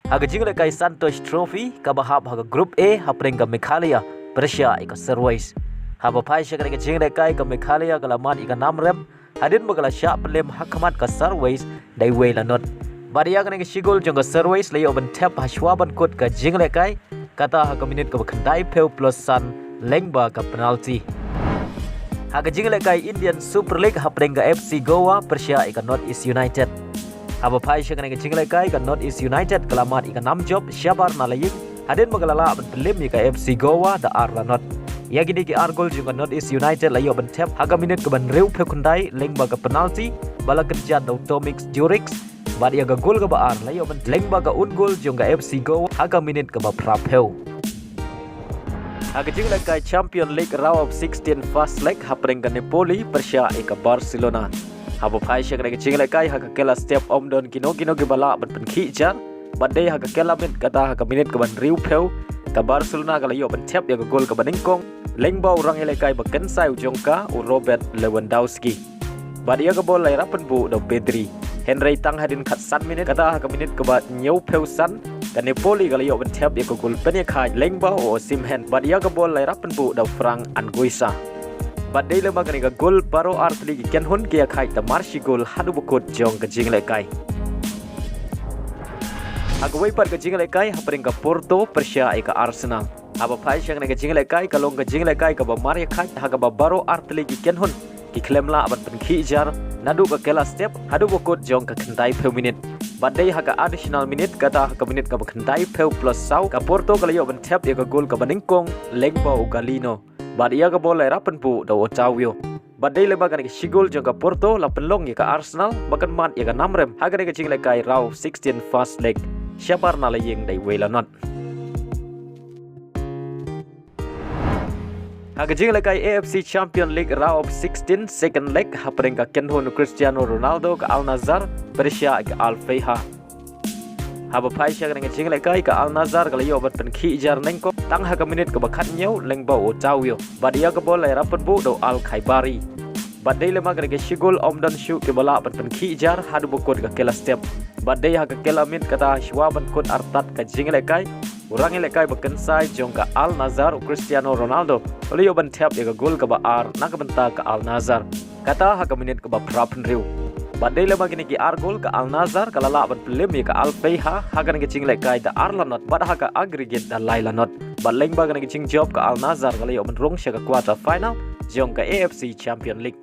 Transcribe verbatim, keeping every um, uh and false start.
Ha ka jinglehkai Santosh Trophy kaba hap ha ka Group A hapdeng ka Meghalaya pyrshah ïa ka Serwais. Haba phai sha kane ka jinglehkai ka Meghalaya ka la mad ïa ka nam rem hadien ba ka la shah pynlem ha khmat ka Serwais da iwei la not. Bad ïa kane ka shi gol jong ka Serwais la ïoh ban thep ha shuwa ban kut ka jinglehkai, kata ha ka minit kaba khyndai phew plus san lyngba ka penalty. Ha ka jinglehkai Indian Super League hapdeng ka F C Goa pyrshah ïa ka North East United. Haba phai sha kane ka jinglehkai ka North East United ka la mad ïa ka nam jop shabar na la ïing hadien ba ka la lah ban pynlem ïa ka F C Goa da ar la not. Ïa kine ki ar gol jong ka North East United la ïoh ban thep ha ka minit kaba hynriew phew khyndai lyngba ka penalty ba la kynjat da u Tomic Juric. Bad ïa ka gol kaba ar la ïoh ban lyngba ka own goal jong ka F C Goa ha ka minit kaba phra phew. Ha ka jinglehkai Champion League Round of sixteen First Leg hapdeng ka Napoli pyrshah ïa ka Barcelona. Haba phai sha kane ka jinglehkai ha ka kylla step ym don kino kino kiba lah ban pynkhih jar. Bad dei ha ka kylla miet kata ha ka minit kaba hynriew phew ka Barcelona ka la ïoh ban thep ïa ka gol kaba nyngkong lyngba u rangïalehkai ba kynsai u jong ka u Robert Lewandowski. Bad ïa ka bol la ïarap pynbuh da u Pedri. Hynrei tang hadien khatsan minit kata ha ka minit kaba hynñiew phew san ka Napoli ka la ïoh ban thep ïa ka gol pynïakhaid lyngba u Osimhen. Bad ïa ka bol la ïarap pynbuh da u Frank Anguissa. Bad dei lyngba kane ka gol baroh ar tylli ki kynhun ki ïakhaid da mar shi gol haduh ba kut jong ka jinglehkai. Ha kawei pat ka jinglehkai hapdeng ka Porto pyrshah ïa ka Arsenal. Haba phai sha kane ka jinglehkai ka long ka jinglehkai kaba mar ïakhaid ha kaba baroh ar tylli ki kynhun ki khlem lah ban pynkhih jar naduh ka kylla step haduh ba kut jong ka khyndai phew minit. Bad dei ha ka additional minute kata ha ka minit kaba khyndai phew plus saw ka Porto ka la ïoh ban thep ïa ka gol kaba nyngkong lyngba u Galeno. Bad ïa ka bol la ïarap pynbuh da u Otavio. Bad dei lyngba kane ka shi gol jong ka Porto la pynlong ïa ka Arsenal ba kan mad ïa ka nam rem ha kane ka jinglehkai Round of sixteen First Leg shabar na la ïing da iwei la not. Ha ka jinglehkai A F C Champion League Round of sixteen Second Leg hapdeng ka kynhun u Cristiano Ronaldo ka Al Nassr pyrshah ïa ka Al Feiha. Haba phai sha kane ka jinglehkai ka Al Nassr ka la ïoh ban pynkhih jar nyngkong tang ha ka minit kaba khathynñiew lyngba u Otavio. Bad ïa ka bol la ïarap pynbuh da u Al Khaibari. Bad dei lyngba kane ka shi gol ym don shuh kiba lah ban pynkhih jar haduh ba kut ka kylla step. Bad dei ha ka kylla miet kata ha shuwa ban kut artat ka jinglehkai u rangïalehkai ba kynsai jong ka Al Nassr u Cristiano Ronaldo u la ïoh ban thep ïa ka gol kaba ar na ka bynta ka Al Nassr. Kata ha ka minit kaba phra phew hynriew. Bad dei lyngba kine ki ar gol ka Al Nassr ka la lah ban pynlem ïa ka Al Feiha ha kane ka jinglehkai da ar la not bad ha ka aggregate da lai la not. Bad lyngba kane ka jingjop ka Al Nassr ka la ïoh ban rung sha ka quarter final jong ka A F C Champion League.